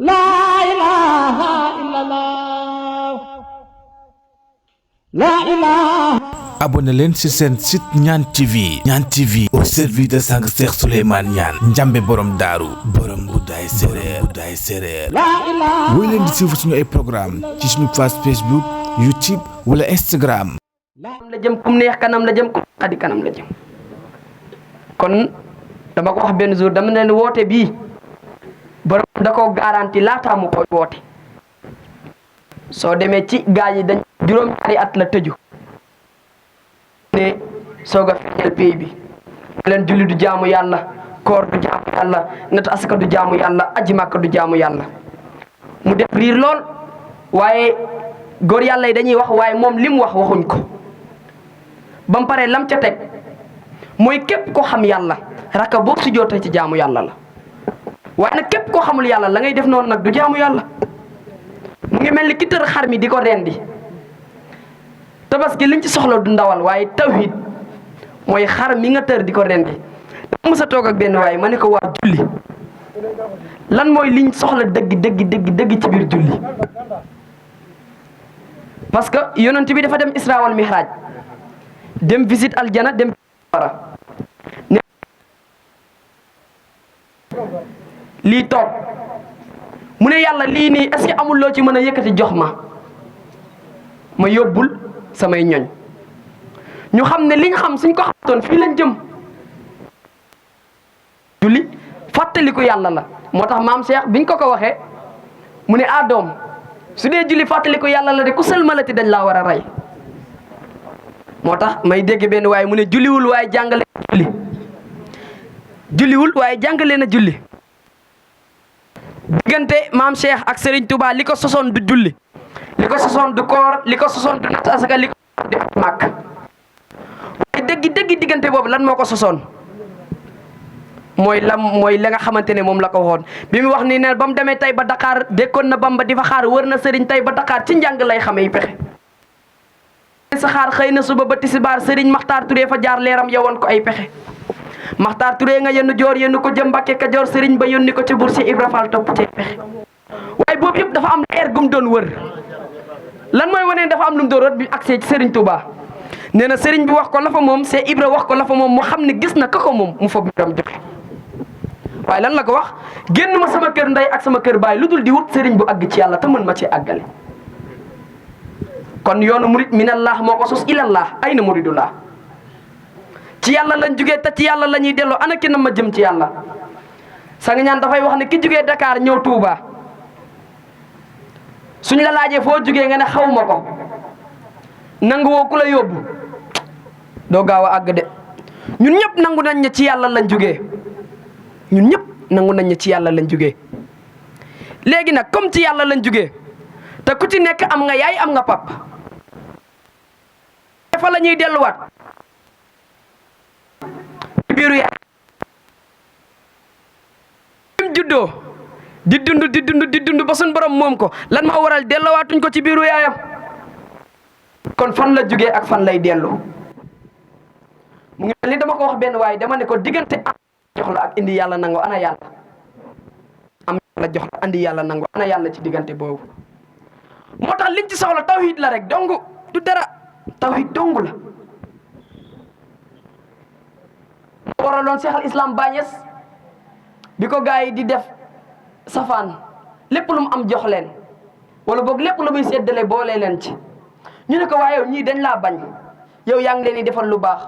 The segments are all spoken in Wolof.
La ilaha illallah. La ilaha. abonné leen ci seen site Ñaan TV. Ñaan TV au service de sang Cheikh Souleymane Niane njambe borom daaru borom guddaay séréer La ilaha. woy leen di suivre suñu ay programme ci suñu page Facebook YouTube wala Instagram. la jëm kum neex kanam la jëm kum xadi kanam la jëm kon dama ko wax benn jour dama leen woote bii borom da ko garanti laataa mu koy woote soo demee ci gaa yi dañ juróom-ñaari at la tëju ne soog a feeñal pays bi leen julli du jaamu yàlla koor du jaamu yàlla nat asaka du jaamu yàlla aji màkka du jaamu yàlla mu def riir lool waaye góor yàlla yi dañuy wax waaye moom li mu wax waxuñ ko ba mu paree lam ca teg mooy képp ko xam yàlla raka boo si jootee ci jaamu yàlla la waaye nag képp koo xamul yàlla la ngay def noonu nag du jaamu yàlla mu ngi mel ni ki tër xar mi di ko rendi tabaski liñ ci soxla du ndawal waaye tawhid mooy xar mi nga tër di ko rendi dama mës a toog ak benn waaye ma ne ko waa julli lan mooy liñ soxla dëgg ci biir julli parce que yonent bi dafa dem Isra wal Mihraj dem visite aljana dem wara lii toog mu ne yàlla lii nii est-ce que amul loo ci mën a yëkkati jox ma yóbbul samay ñoñ ñu xam ne liñ xam suñ ko xamatoon fii lañ jëm julli fàttaliku yàlla la moo tax maam Cheikh biñ ko waxee mu ne doom su dee julli fàttaliku yàlla la de ku sëlmalati dañ laa war a rey moo tax may dégg benn waaye mu ne julliwul waaye jàngale julli julliwul waaye jàngale na julli diggante maam Cheikh ak Serigne Touba li ko sosoon du julli li ko sosoon du koor li ko sosoon du natt asaka li ko sosoon du at màkk waaye dëgg diggante boobu lan moo ko sosoon mooy la nga xamante ne moom la ko waxoon bi mu wax ni ne ba mu demee tey ba Dakar dékkoon na Bamba di fa xaar wër na Serigne tey ba Dakar ci njàng lay xamee pexe sa xaar xëy na suba ba tisbaar Serigne Makhtar Touré fa jaar leeram yowoon ko ay pexe Makhtar Touré nga yenn joor yenn ko jëm Mbàkke Kajoor Serigne ba yónni ko ci Boursi Ibra Fall topp ci pexe waaye boobu yëpp dafa am leer gum doon wër lan mooy wane dafa am lu mu doon wër bi accès ci Serigne Touba nee na Serigne bi wax ko la fa moom c'est Ibra wax ko la fa moom mu xam ne gis na ka ko moom mu foog mbiram joxe waaye lan la ko wax génn ma sama kër ndey ak sama kër baay lu dul di wut Serigne bu àgg ci yàlla te mën ma ci àggale kon yoonu murid minallah moo ko sos ilallah ay na muridullah ci yàlla lañ jugee te ci yàlla la ñuy delloo ana ki na ma jëm ci yàlla sang ñaan dafay wax ne ki jugee Dakar ñëw Touba suñ la laajee foo jugee nga ne xawma ko nangu woo ku la yóbbu doo gaaw a àgg de ñun ñëpp nangu nañ ne ci yàlla lañ jugee ñun ñëpp nangu nañ ne ci yàlla lañ jugee léegi nag comme ci yàlla lañ jugee te ku ci nekk am nga yaay am nga pap fa la ñuy delluwaat ci biiru yaay im juddoo di dund ba suñ borom moom ko lan moo waral delluwaatuñ ko ci biiru yaayam kon fan la jugee ak fan lay dellu mu ngi mel ni dama ko wax benn waaye dama ne ko diggante am jox la ak indi yàlla nangu ana yàlla am la jox la andi yàlla nangu ana yàlla ci diggante boobu moo tax liñ ci soxla tawhid la rek dong du dara tawhid dong la moo waraloon Cheikh al Islam Bañes bi ko gaa yi di def safaan lépp lu mu am jox leen wala boog lépp lu muy séddale boole leen ci ñu ne ko waaye ñii dañ laa bañ yow yaa ngi leen di defal lu baax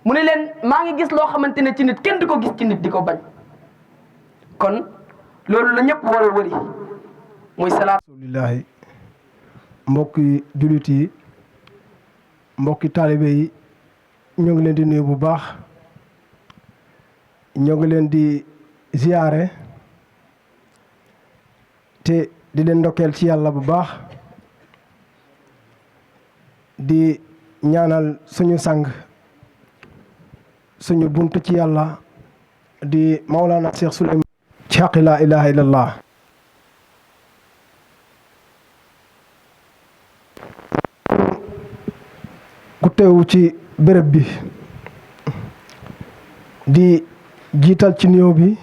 mu ne leen maa ngi gis loo xamante ne ci nit kenn du ko gis ci nit di ko bañ kon loolu la ñëpp war a wëri muy salaat alhamdulilah mbokki jullit yi mbokki taalibe yi ñoo ngi leen di nuyu bu baax ñoo ngi leen di ziyaare te di leen ndokkeel ci yàlla bu baax di ñaanal suñu sang suñu bunt ci yàlla di Maulana Cheikh Souleymane ci xaqi laa ilaha illallah ku teewu ci béréb bi di jiital ci nuyoo bi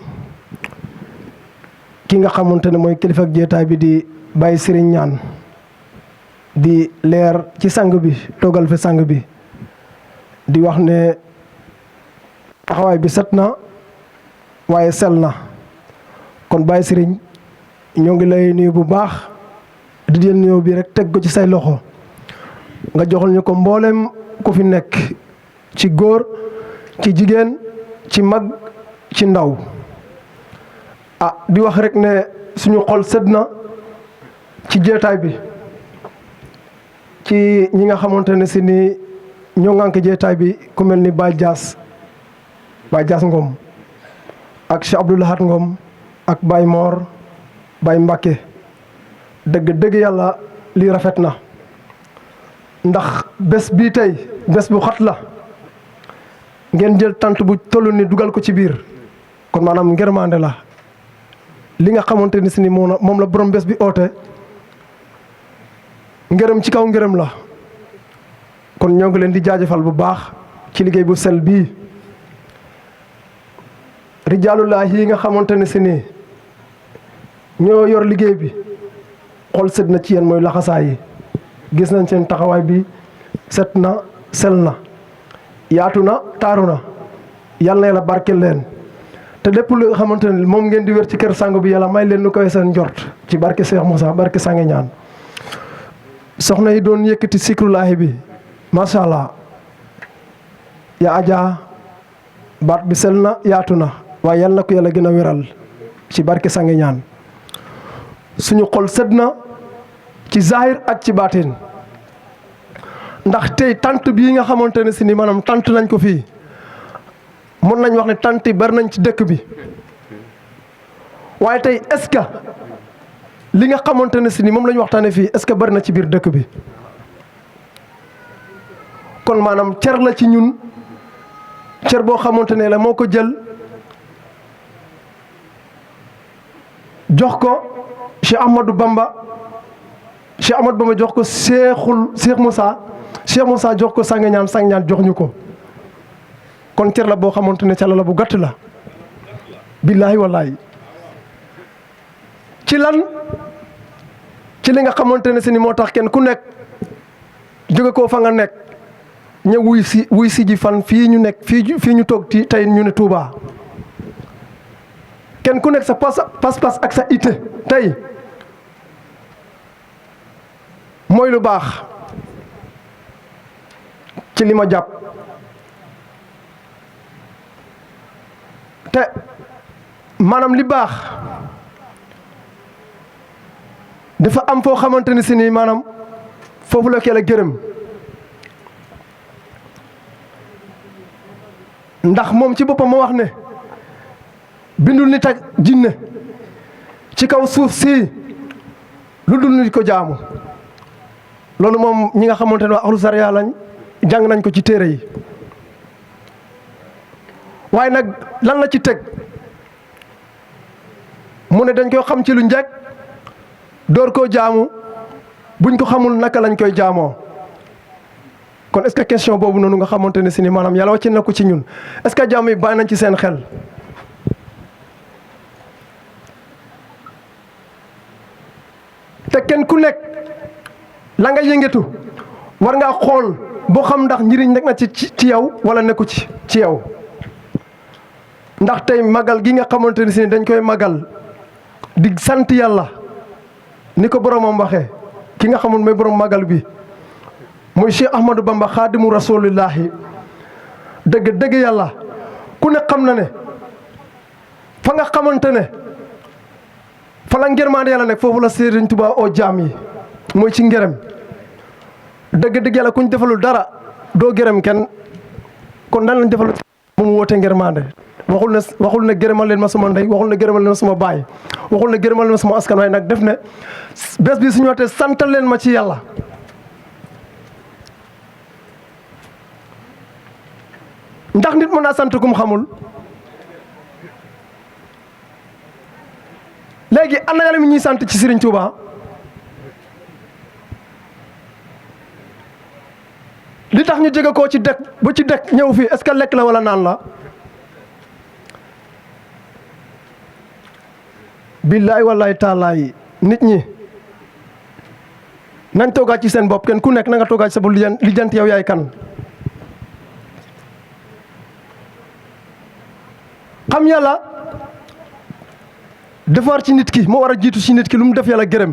ki nga xamante ne mooy kilifa ak jeetaay bi di Baye Serigne Ñaan di leer ci sang bi toogal fi sang bi di wax ne taxawaay bi set na waaye sel na kon Baye Serigne ñoo ngi lay nuyu bu baax di jël nuyoo bi rek teg ko ci say loxo nga joxal ñu ko mboolem ku fi nekk ci góor ci jigéen ci mag ci ndaw di wax rek ne suñu xol sedd na ci jeetaay bi ci ñi nga xamante ne si ni ñoo ngànk jeetaay bi ku mel ni Baye Dias Ngom ak Cheikh Abdou Lahad Ngom ak Baye Mor Baye Mbacke dëgg yàlla lii rafet na ndax bés bii tey bés bu xat la ngeen jël tant bu toll ni dugal ko ci biir kon maanaam ngërmande la li nga xamante ni si ni moom la borom bés bi oote ngërëm ci kaw ngërëm la kon ñoo ngi leen di jaajëfal bu baax ci liggéey bu sel bii rijaalullaah yi nga xamante ne si ni ñoo yor liggéey bi xol sedd na ci yéen mooy laxasaay yi gis nañ seen taxawaay bi set na sel na yaatu na taaru na yàlla na yàlla barkeel leen te lépp lu nga xamante ne moom ngeen di wér ci kër sang bi yàlla may leen nu koy seen njort ci barke Cheikh Moussa barke Sange Ñaan soxna yi doon yëkkati sikrulaahi bi macha allah yaa aja baat bi sel na yaatu na waaye yàlla na ko yàlla gën a wéral ci barke Sange Ñaan suñu xol sedd na ci zahir ak ci baatin ndax tey tant bii nga xamante ne si ni maanaam tant nañ ko fii mën nañ wax ne tant yi bari nañ ci dëkk bi waaye tey est-ce que li nga xamante ne si ni moom la ñu waxtaanee fii est-ce que bari na ci biir dëkk bi kon maanaam cer la ci ñun cer boo xamante ne la moo ko jël jox ko Cheikh Ahmadou Bamba jox ko Cheikh Moussa jox ko Sange Ñaan jox ñu ko kon cer la boo xamante ne ca la bu gàtt la billaahi wallaahi ci lan ci li nga xamante ne si ni moo tax kenn ku nekk jóge koo fa nga nekk ñëw wuy si ji fan fii ñu nekk fii ñu toog tey ñu ne Touba kenn ku nekk sa pas-pas ak sa ité tey mooy lu baax ci li ma jàpp te maanaam li baax dafa am foo xamante ni si nii maanaam foofu la kee gërëm ndax moom ci boppam ma wax ne bindul nit ak jinne ci kaw suuf si lu dul nit ko jaamu loolu moom ñi nga xamante ne waa ahlu sariya lañ jàng nañ ko ci téere yi waaye nag lan la ci teg mu ne dañ koy xam ci lu njëkk door koo jaamu buñ ko xamul naka lañ koy jaamoo kon est-ce que question boobu noonu nga xamante ne si ni maanaam yàlla wàcc na ko ci ñun est-ce que jaamu yi bàyyi nañ ci seen xel te kenn ku nekk la nga yëngatu war ngaa xool boo xam ndax njëriñ nekk na ci yow wala nekku ci yow ndax tey magal gi nga xamante ne si ni dañ koy magal di sant yàlla ni ko boromam waxee ki nga xamul mooy borom magal bi muy Cheikh Ahmadou Bamba xaadimu rasulillahi dëgg yàlla ku ne xam na ne fa nga xamante ne fa la ngërmaande yàlla nekk foofu la Sëriñ Tuubaa oo jaam yi mooy ci ngërëm dëgg yàlla kuñ defalul dara doo gërëm kenn kon dan lañ defalul bu mu wootee ngërmaande waxul ne gërëmal leen ma sama ndey waxul ne gërëmal leen ma sama baay waxul ne gërëmal leen ma sama askan waaye nag def ne bés bi suñu wootee santal leen ma ci yàlla ndax nit mën naa sant kum xamul léegi ana yàlla mi ñuy sant ci Serigne Touba li tax ñu jóge koo ci dëkk ba ci dëkk ñëw fii est-ce que lekk la wala naan la billaay wallaay taalaay nit ñi nañ toogaat ci seen bopp kenn ku nekk na nga toogaat ci sa bopp lijjanti yow yaay kan. xam yàlla defar ci nit ki moo war a jiitu ci nit ki lu mu def yàlla gërëm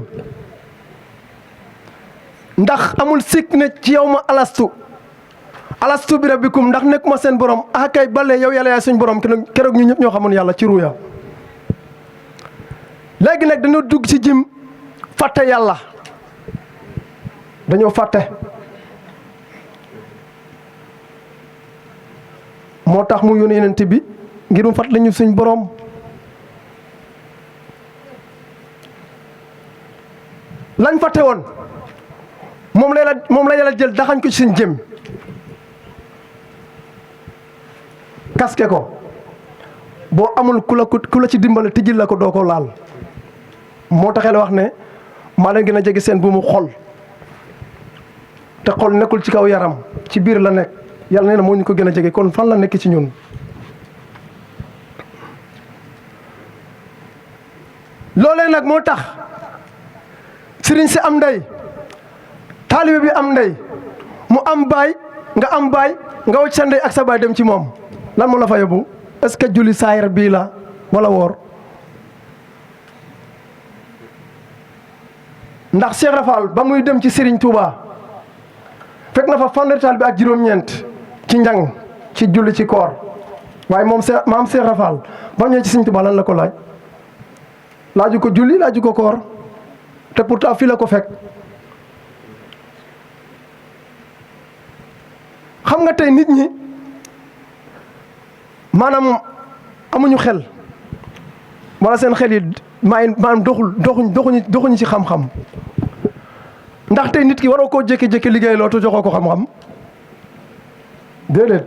ndax amul sikk ne ci yow ma alastu bi rabbikum ndax nekkuma seen borom ah kay bale yow yàlla yaay suñ borom keroog ñu ñëpp ñoo xamoon yàlla ci ruuya léegi nag dañoo dugg ci jim fàtte yàlla dañoo fàtte moo tax mu yónni yonent bi ngir mu fàttali ñu suñ borom lañ fàtte woon moom la yàlla jël daxañ ko ci suñ jëm kaske ko boo amul ku la ci dimbale tijjil la ko doo ko laal moo taxee la wax ne maa leen gën a jege seen bu mu xol te xol nekkul ci kaw yaram ci biir la nekk yàlla nee na moo ñu ko gën a jege kon fan la nekk ci ñun loolee nag moo tax sëriñ si am ndey taalibe bi am ndey mu am baay nga wacc sa ndey ak sa baay dem ci moom lan moo la fa yóbbu est-ce que julli saayir bii la wala woor ndax Cheikh Rafal ba muy dem ci Serigne Touba fekk na fa fanweeri taal bi ak juróom-ñeent ci njàng ci julli ci koor waaye moom maam Cheikh Rafal ba ñëwee ci Serigne Touba lan la ko laaju ko julli laaju ko koor te pourtant fii la ko fekk xam nga tey nit ñi maanaam amuñu xel wala seen xel yi maanaam doxuñu ci xam-xam ndax tey nit ki waroo koo jékki-jékki liggéey loo te joxoo ko xam-xam déedéet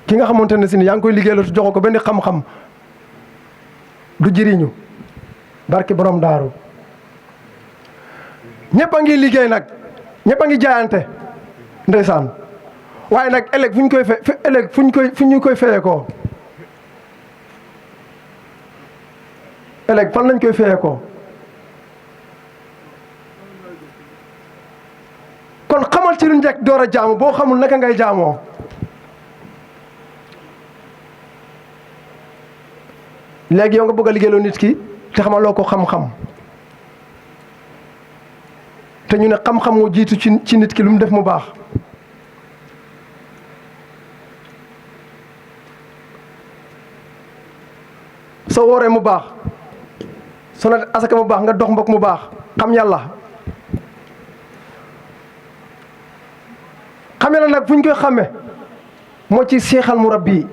ki nga xamante ne si ni yaa ngi koy liggéey loo te joxoo ko benn xam-xam du jëriñu barke borom daaru ñëpp a ngi liggéey nag ñëpp a ngi jaayante ndeysaan waaye nag ëllëg fu ñu koy fayee ko ëllëg fan lañ koy fayee ko kon xamal ci lu njëkk door a jaamu boo xamul naka ngay jaamoo léegi yow nga bëgg a liggéeyloo nit ki te xamaloo ko xam-xam te ñu ne xam-xam moo jiitu ci nit ki lu mu def mu baax soo wooree mu baax soo na asaka mu baax nga dox mbokk mu baax xam yàlla xam yàlla nag fu ñu koy xàmme moo ci seexal mu rabbi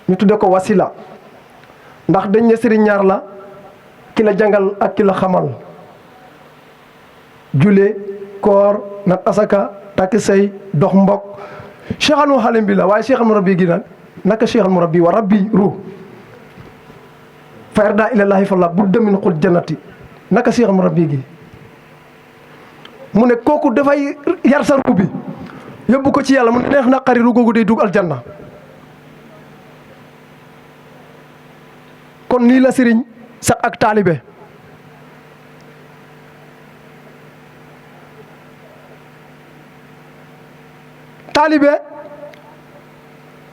ñu tudde ko wasila ndax dañ ne sëriñ ñaar la ki la jàngal ak ki la xamal jule koor nag asaka takk say dox mbokk seexal mu xalim bi la waaye seexal mu rabbi gi nag naka seexal mu rabbi wa rabbi ruux fa yarda ilallahi falla budda min xul jannati naka seexal mu rabbi gi mu ne kooku dafay yar sa ruu bi yóbbu ko ci yàlla mu ne neex naqari ruu googu day dugg aljanna kon nii la sëriñ sax ak taalibe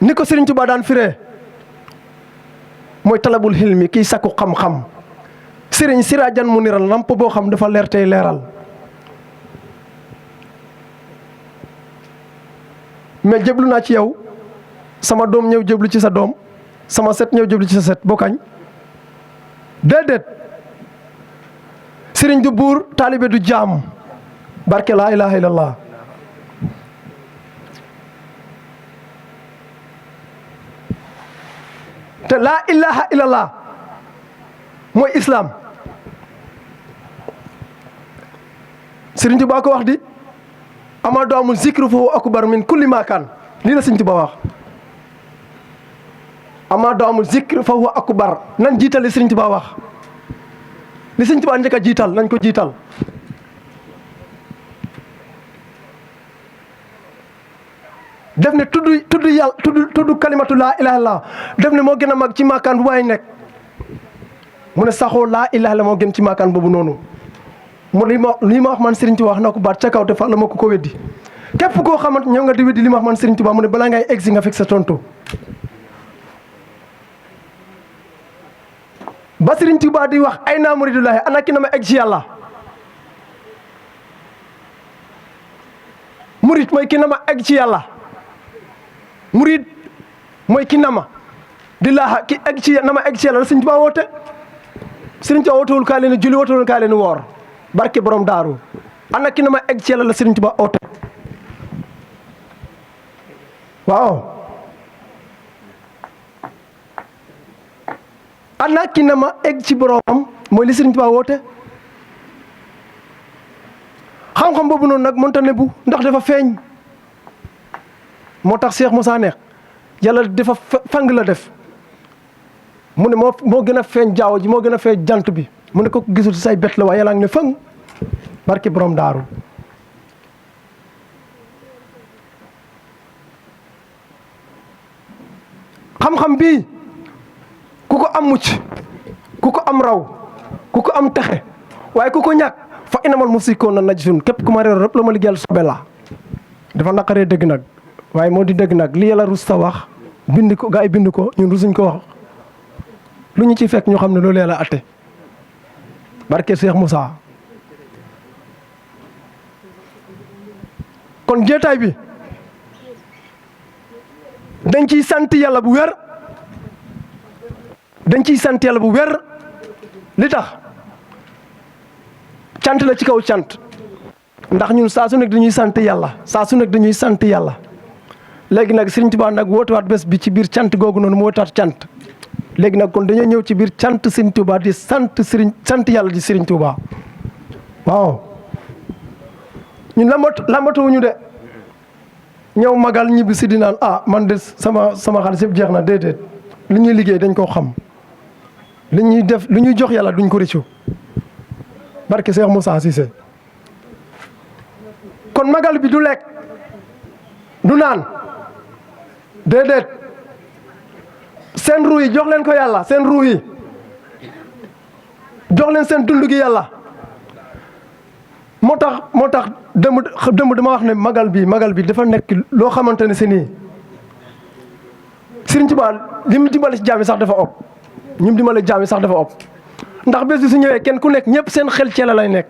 ni ko sëriñ Tuubaa daan firee mooy talabul xilmi kiy sakku xam-xam sëriñ siraajan mu niral lamp boo xam dafa leer tey leeral mais jéblu naa ci yow sama doom ñëw jéblu ci sa doom sama set ñëw jéblu ci sa set boo kañ déedéet sëriñ du buur taalibe du jaam barke laa ilaha illallah te laa ilaha illallah mooy islam sëriñ Tuubaa ko wax di ama doomul zikru fa huwa akbar min kulli maakaan lii la sëriñ Tuubaa wax ama doomul zikru fa huwa akbar nan jiital li sëriñ Tuubaa wax li sëriñ Tuubaa njëkk a jiital nañ ko jiital def ne tudd yàlla tudd kalimatu laa ilaha illallah def ne moo gën a mag ci maakaan bu waay nekk mu ne saxoo laa ilaha illallah moo gën ci maakaan boobu noonu mu li ma wax man Serigne Touba wax na ko baat ca kaw te fa la ma ko weddi képp koo xamante ñëw nga di weddi li ma wax man Serigne Touba mu ne balaa ngay egsi nga fekk sa tontu ba Serigne Touba di wax ay naa muridullahi ana ki na ma egg ci yàlla murid mooy ki na ma egg ci yàlla murid mooy ki na ma di laaxa ki egg ci na ma egg ci yàlla la Serigne Touba woote Serigne Touba wootewul kaa leen julli wootewul kaa leen woor barke borom daaru ana ki na ma egg ci yàlla la Serigne Touba woote waaw ana ki na ma egg ci boromam mooy li Serigne Touba woote xam-xam boobu noonu nag mënta nebbu ndax dafa feeñ moo tax Cheikh Moussa Neex yàlla dafa fang la def mu ne moo gën a feeñ jaww ji moo gën a feeñ jant bi mu ne ko gisul ci say bet la waaye yàlla ngi ne fang barke borom daaru xam-xam bii ku ko am mucc ku ko am raw ku ko am texe waaye ku ko ñàkk fa inamal musikoon na najsun képp ku ma réer rëpp la ma liggéeyal sobe la dafa naqaree dëgg nag waaye moo di dëgg nag li yàlla rus ta wax bind ko gaa yi bind ko ñun rusuñ ko wax lu ñu ci fekk ñu xam ne loolu yàlla atte barke Cheikh Moussa kon jeetaay bi dañ ciy sant yàlla bu wér dañ ciy sant yàlla bu wér li tax cant la ci kaw cant ndax ñun saa su nekk dañuy sant yàlla saa su nekk dañuy sant yàlla léegi nag Serigne Touba nag wootewaat bés bi ci biir cant googu noonu mu wootewaat cant léegi nag kon dañoo ñëw ci biir cant Serigne Touba di sant yàlla di Serigne Touba waaw ñun lambatuwuñu de ñëw magal ñibbi si di naan man de sama xaalis yëpp jeex na déedéet li ñuy liggéey dañ koo xam li ñuy def li ñuy jox yàlla duñ ko rëccu barke Cheikh Moussa Cissé kon magal bi du lekk du naan déedéet seen ruu yi jox leen ko yàlla seen ruu yi jox leen seen dund gi yàlla moo tax dëmb dama wax ne magal bi dafa nekk loo xamante ne si nii Serigne Touba li mu dimbale ci jaam yi sax dafa ëpp ñi mu dimbale jaam yi sax dafa ëpp ndax bés bi su ñëwee kenn ku nekk ñëpp seen xel ci la lay nekk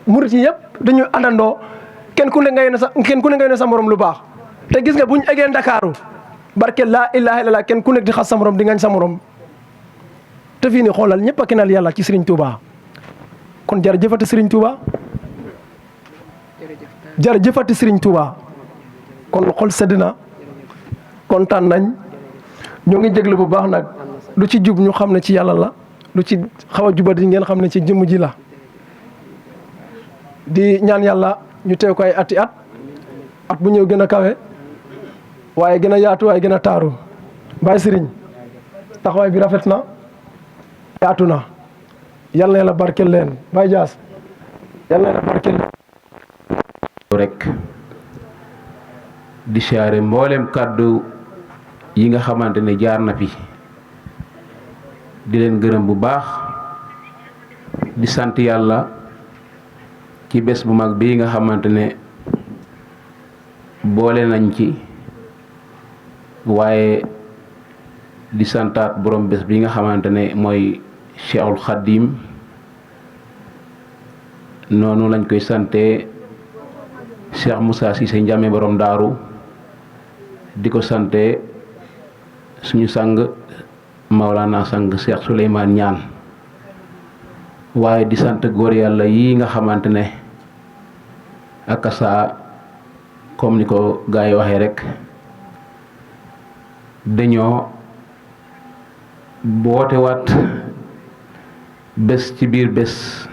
murit yi yëpp dañuy àndandoo kenn ku ne ngay ne sa morom lu baax te gis nga buñ eggee Ndakaaru barke laa ilaaha illallaah kenn ku nekk di xas sa morom di ngañ sa morom te fii ni xoolal ñëpp a kenal yàlla ci Serigne Touba kon jërëjëfati Serigne Touba jërëjëfati Serigne Touba kon xol sedd na kontaan nañ ñoo ngi jéglu bu baax nag lu ci jub ñu xam ne ci yàlla la lu ci xaw a jubati ngeen xam ne ci jëmm ji la di ñaan yàlla ñu teew ko ay ati at bu ñëw gën a kawe waaye gën a yaatu waaye gën a taaru Baye Serigne taxawaay bi rafet na yaatu na yal na yàlla barkeel leen Baye Dias yal na yàlla barkeel leen rek di siyaare mboolem kàddu yi nga xamante ne jaar na fi di leen gërëm bu baax di sant yàlla ci bés bu mag bii nga xamante ne boole nañ ci waaye di santaat borom bés bi nga xamante ne mooy Cheikhul Khadim noonu lañ koy sante Cheikh Moussa Cissé Ndiamé borom daaru di ko sante suñu sang Maolana sang Cheikh Souleymane Niane waaye di sant góor yàlla yi nga xamante ne akasa comme ni ko gars yi waxee rek dañoo bootewaat bés ci biir bés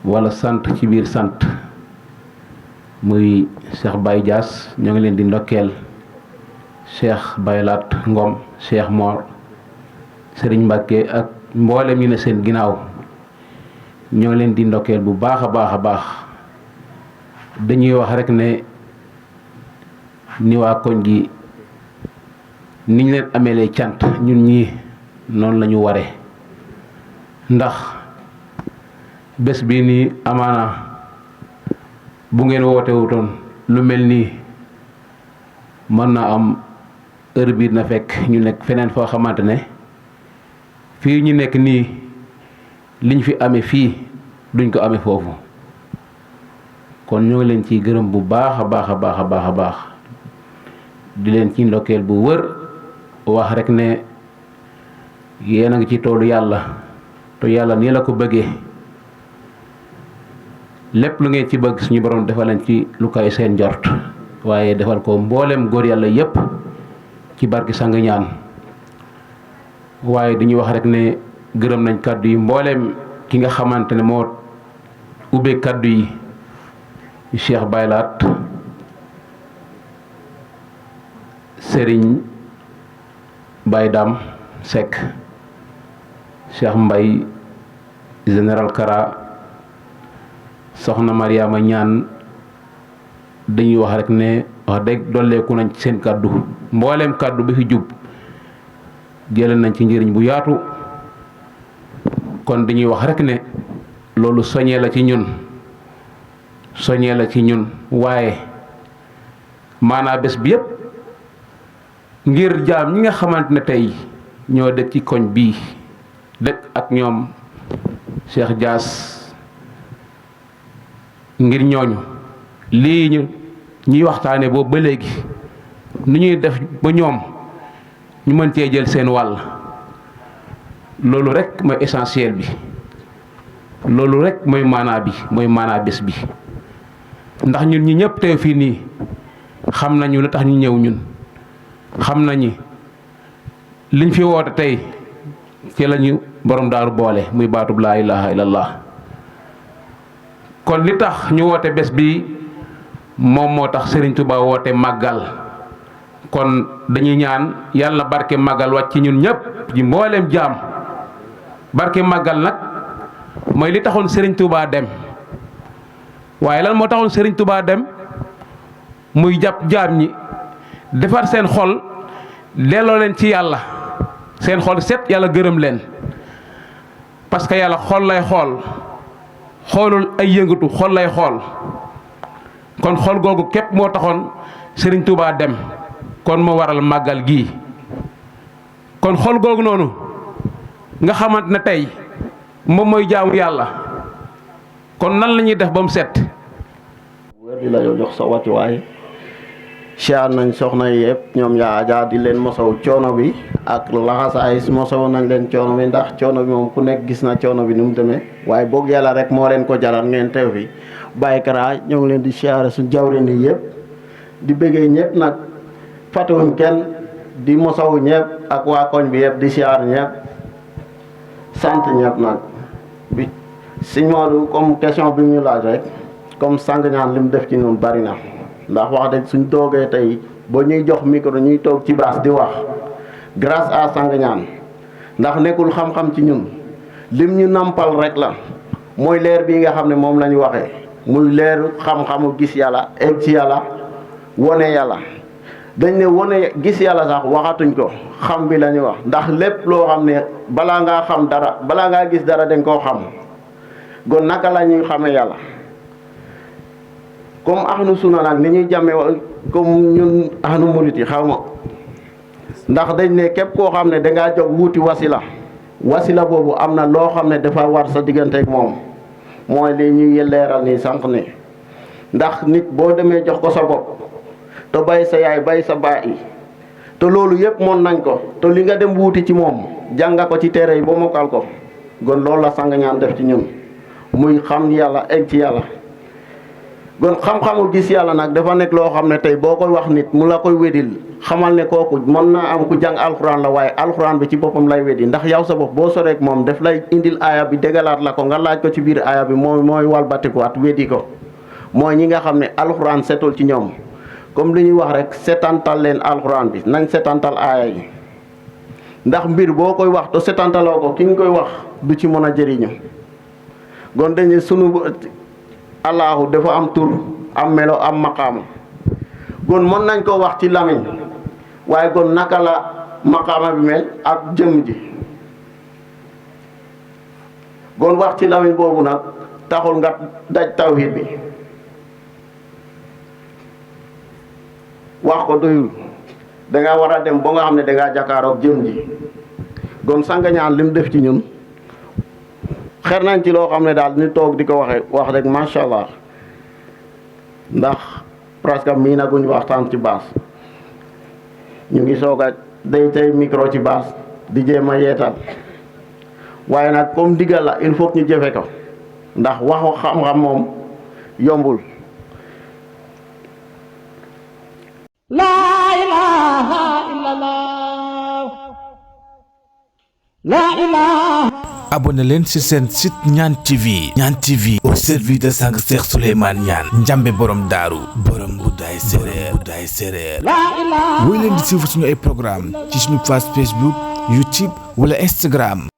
wala sant ci biir sant muy Cheikh Baye Dias ñoo ngi leen di ndokkeel Cheikh Baylaat Ngom Cheikh Mor Serigne Mbacke ak mboolem ñu ne seen ginnaaw ñoo ngi leen di ndokkeel bu baax a baax a baax dañuy wax rek ne ni waa koñ gi niñ leen ameelee cant ñun ñii noonu la ñu ware ndax bés bii nii amaana bu ngeen woote wutoon lu mel nii mën na am heure bii na fekk ñu nekk feneen foo xamante ne fii ñu nekk nii liñ fi amee fii duñ ko amee foofu kon ñoo ngi leen ciy gërëm bu baax a baax a baax a baax a baax di leen ci ndokkeel bu wër wax rek ne yéen a ngi ci toolu yàlla te yàlla nii la ko bëggee lépp lu ngeen ci bëgg suñu borom defal leen ci lu koy seen njort waaye defal ko mboolem góor yàlla yépp ci barki sang ñaan waaye dañuy wax rek ne gërëm nañ kàddu yi mboolem ki nga xamante ne moo ubbee kàddu yi Cheikh Baylaat Serigne Baye Dam Seck Cheikh Mbay général Kara soxna Mariama ñaan dañuy wax rek ne wax dëgg dolleeku nañ ci seen kàddu mboolem kàddu bi fi jub jëlee nañ ci njëriñ bu yaatu kon dañuy wax rek ne loolu soññee la ci ñun soññee la ci ñun waaye maanaa bés bi yépp ngir jaam ñi nga xamante ne tey ñoo dëkk ci koñ bii dëkk ak ñoom Cheikh Dias ngir ñooñu lii ñuy waxtaane boobu ba léegi nu ñuy def ba ñoom ñu mën cee jël seen wàll loolu rek mooy essentiel bi loolu rek mooy maanaa bés bi ndax ñun ñi ñëpp teew fii nii xam nañu lu tax ñu ñëw ñun xam nañu liñ fi woote tey ci lañu borom daaru boole muy baatub laa ilaha illallah kon li tax ñu woote bés bi moom moo tax Serigne Touba woote màggal kon dañuy ñaan yàlla barke màggal wàcc ci ñun ñëpp ci mbooleem jaam barke màggal nag mooy li taxoon Serigne Touba dem waaye lan moo taxoon Serigne Touba dem muy jàpp jaam ñi defar seen xol delloo leen ci yàlla seen xol set yàlla gërëm leen parce que yàlla xol lay xool xoolul ay yëngatu xol lay xool kon xol googu képp moo taxoon Serigne Touba dem kon moo waral màggal gii kon xol googu noonu nga xamante ne tey moom mooy jaamu yàlla kon nan la ñuy def ba mu set. wér di la jox sa wàccuwaay siyaar nañ soxna yi yëpp ñoom yaa ajaa di leen mosaw coono bi ak laxasaay mosaw nañ leen coono bi ndax coono bi moom ku nekk gis na coono bi ni mu demee waaye boog yàlla rek moo leen ko jaral ngeen teew fi Baye Kara ñoo ngi leen di siyaare suñ jawrin yi yëpp di bëggee ñëpp nag fàttewuñ kenn di mosaw ñëpp ak waa koñ bi yëpp di siyaar ñëpp sant ñëpp nag bi Sëñ Modou comme question bi ñu laaj rek comme sang ñaan li mu def ci ñun bari na ndax wax dëgg suñ toogee tey boo ñuy jox micro ñuy toog ci baas di wax grâce à sang ñaan ndax nekkul xam-xam ci ñun lim ñu nampal rek la mooy leer bii nga xam ne moom la ñu waxee muy leer xam-xamu gis yàlla egg ci yàlla wone yàlla dañ ne wone gis yàlla sax waxatuñ ko xam bi la ñu wax ndax lépp loo xam ne balaa ngaa xam dara balaa ngaa gis dara dañ koo xam kon naka la ñuy xamee yàlla comme ahlu sunna nag ni ñuy jàmmee comme ñun ahlu murit yi xaw ma ndax dañ ne képp koo xam ne dangaa jóg wuuti wasila boobu am na loo xam ne dafa war sa digganteeg moom mooy li ñuy leeral nii sànq ni ndax nit boo demee jox ko sa bopp te bay sa yaay bay sa baay te loolu yëpp mën nañ ko te li nga dem wuuti ci moom jànga ko ci téere yi ba mokkal ko kon loolu la sang ñaan def ci ñun muy xam yàlla egg ci yàlla kon xam-xamu gis yàlla nag dafa nekk loo xam ne tey boo koy wax nit mu la koy wedil xamal ne kooku mën naa am ku jàng alxuraan la waaye alxuraan bi ci boppam lay wedi ndax yow sa bopp boo soreek moom daf lay indil aaya bi dégalaat la ko nga laaj ko ci biir aaya bi mooy walbatiku at wedi ko mooy ñi nga xam ne alxuraan setul ci ñoom comme li ñuy wax rek setantal leen alxuraan bi nañ setantal aaya yi ndax mbir boo koy wax te setantaloo ko ki nga koy wax du ci mën a jëriñu kon dañu sunu Allahu dafa am tur am melo am maqaam gon mën nañ ko wax ci lamiñ waaye gon naka la maqaama bi mel ak jëm ji gon wax ci lamiñ boobu nag taxul nga daj tawhid bi wax ko doyul danga war a dem ba nga xam ne dangaa jàkkaaroog jëm ji gon Sanga Ñaan lim def ci ñun xer nañ ci loo xam ne daal ñu toog di ko wax rek macha allah ndax presque mii naguñ waxtaan ci baas ñu ngi soog a day tey micro ci baas di jéem a yeetal waaye nag comme digal la il faut ñu jëfe ko ndax waxu xam-xam moom yombul La ilaha illallah. La ilaha. abonné leen ci seen site Ñaan TV. Ñaan TV au service de sang Cheikh Souleymane Niane njambe borom daaru borom Mboudaay séréer La ilaha. woy leen di suivre suñu ay programme ci suñu page Facebook YouTube wala Instagram